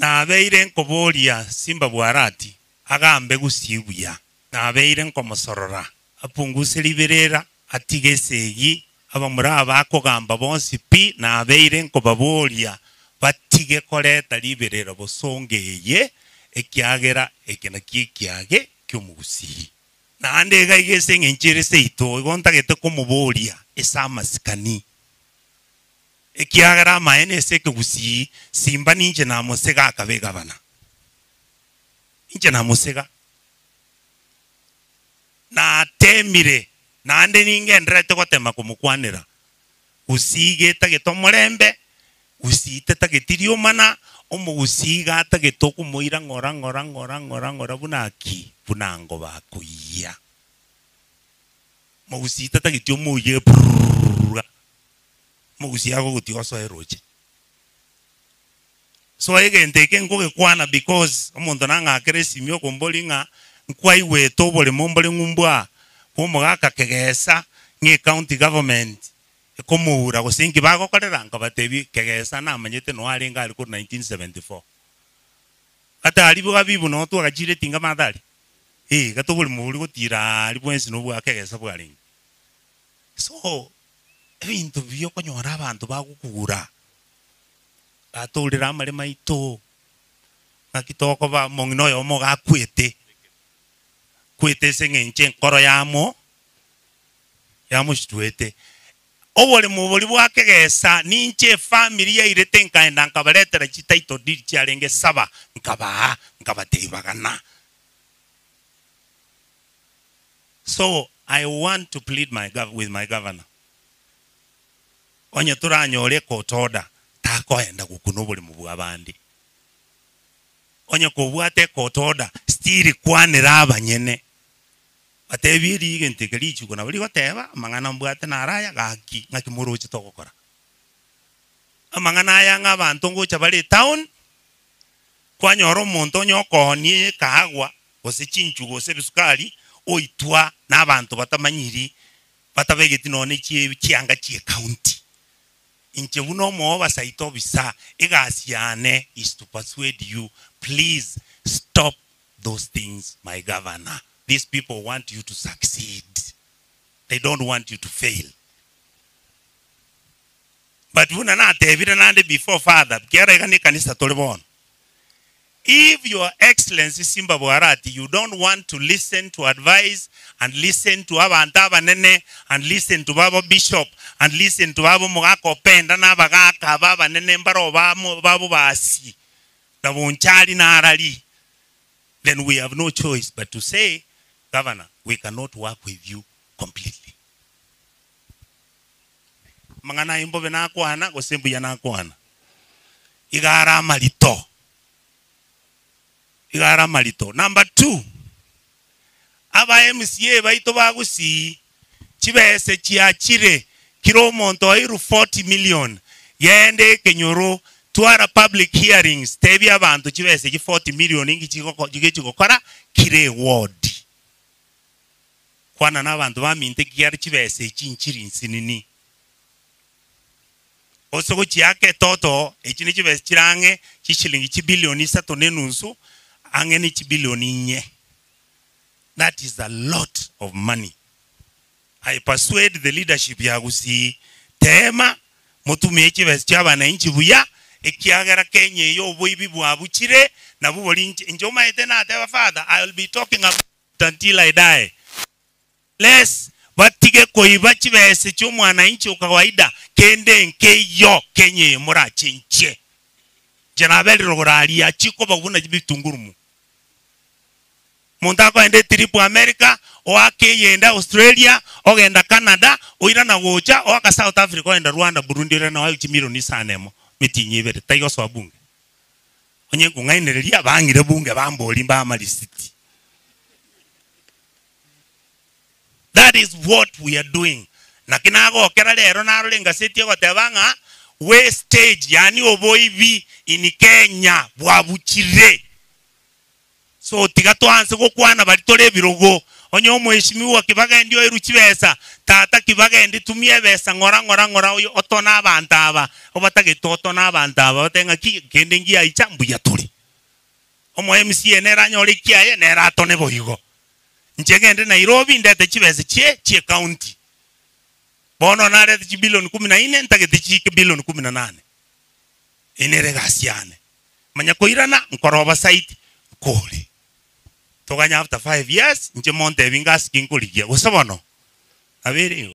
Nabeire nkoboria Simba Bwarati agambe gusii buya. Nabeire nkomosorora apunguse riberera, atige esegi, abamura aba akogamba bonsi pi, nabeire nkobaboria batige koreta riberera bosongo eye, ekiagera eke nakio ekiage ki'omogusii. Naende iga iga ase engencho ere seito, igo ntagete komoboria ase amasikani, ekiagera amaene ase ekegusii, simba ninche namosega akaba egavana. Inche namosega. Natemire, naende ningendererete gotema komokwanera. Gusii iga etagete omorembe, Gusii tetageti riomana, omogusii iga atagete okomoira ng'ora ng'ora ng'ora ng'ora ng'ora buna ki? Buna ngoba akoiyia. Mogusii tatageti omoiye brrrr, omogusii agogotiga osoe roche. So egento eke nkogekwana because omonto nang'akere esimi okombori ng'a nkwaigwete oboremo mbore ng'umbu aa bwa omogaka kegesa ng'a ecounty government ekomoura gose inki bagokorera nkabatebia kegesa namanyete noo arenge aria korwa 1974. Gati aria bogabibu noo twagachire etinga maate aria eh gati oboremo boria gotira aria bwensi nobwa kegesa bwarenge. So ebinto biya okonyora abanto bagokugura. Gatourire amaremo aito, ng'aki tokoba omong'ina oyomo iga akwete, akwete ase eng'encho enkoro yamo yamochitwete. Oboremo boria bwa kegesa ninche efamiri yairete nkaenda nkabaretera chititle deed chiarenge saba, nkabaa, nkabatebia bagana. So I want to plead my with my governor. Onye toranyore ecourt order, takoenda gokuna oboremo bw'abande. Onye kobwate ecourt order, still kwanera abanyene. Batebie rigento eke richuko nabo rigoteba, amang'ana mbwate naro aya, gaki ng'aki moroche togokora. Amang'ana aya ng'a abanto ngocha bare etown, kwanyora omonto onye okoonia ekaagwa, gose chinchugu gose ebisukari, oitwa na abanto batamanyiri batabegeti nonya ne chianga chi'ecounty. Inche buna omo-oversight officer, egasi yane is to persuade you, please stop those things my governor, these people want you to succeed, they don't want you to fail. But buna natebire naende before father, ekiagera iga nekanisa tore bono, If your excellency Simba Bwarati you don't want to listen to advice and listen to abanto abanene and listen to babo bishop and listen to babo omogaka openda na abagaka aba abanene mbaro bamo babo basi na bonchari na arari then we have no choice but to say governor we cannot work with you completely. Amang'ana ayio mbobe nakwana gose mbuya nakwana? Iga are amarito, iga are amarito. Number two, aba MCA baito ba Gusii, chibese chiachire, kira omonto oirwe 40 million, genda ekenyoro, twara public hearings, tebia abanto chibese echi 40 million inki chigoko chigokora kira eward. Kwana nabanto baminto ekiagera chibesa echi nchiri nsinini. Ose gochiaka etoto, echi ne chibesa chire ang'e chishilingi chibilioni isato na enunsu, ang'e ne chibilioni inye. That is a lot of money. I persuade the leadership ya Gusii, teema motumie chibesa chia abananchi buya, ekiagera Kenya eye oboibi bwabuchire, nabwo bori inche inche omanyete nateba father, I will be talking about until I die. Lest batige koiba chibese chi'omwananchi o kawaida, kende nkeiyo Kenya eye morachenchie. Inche naberire rogoro aria chikoba buna bitungurumu. Monto akoenda etrip America, oaka eyende Australia, ogenda Canada, oirana gocha, oaka South Africa ogenda Rwanda, Burundi oirana oayo chimilioni isano emo, metienyi ebere, tai gosoa bunge. Onye nkong'ainereria, bang'ire bunge bamborie mbae amarisiti. That is what we are doing. Naki nagokera rero narora engaseti egoteba ng'a wastage yaani oboibi in Kenya bwabuchire. So tiga twanse gokwana baria tore ebirogo, Onye omweshimiwa kibagendi oirwe chibesa, tata kibagendi tumia ebesa ng'ora ng'ora ng'ora oyo otone abanto aba, obatagete otone abanto aba batebe ng'aki kende ngiaicha mbuya tore. Omo MCA nere anyore ekiaye nere atone boigo. Inche ngende Nairobi ndete chibesa chie chie county. Bono narete chibilioni kumi na ine ntagete chiike bilioni kumi na nane. Eye nere egasi yane. Manya koirana nkore oversight nkore. Toganye after 5 years inche montebi ngasi ki nkorigia gose bono? Nabo ere igo.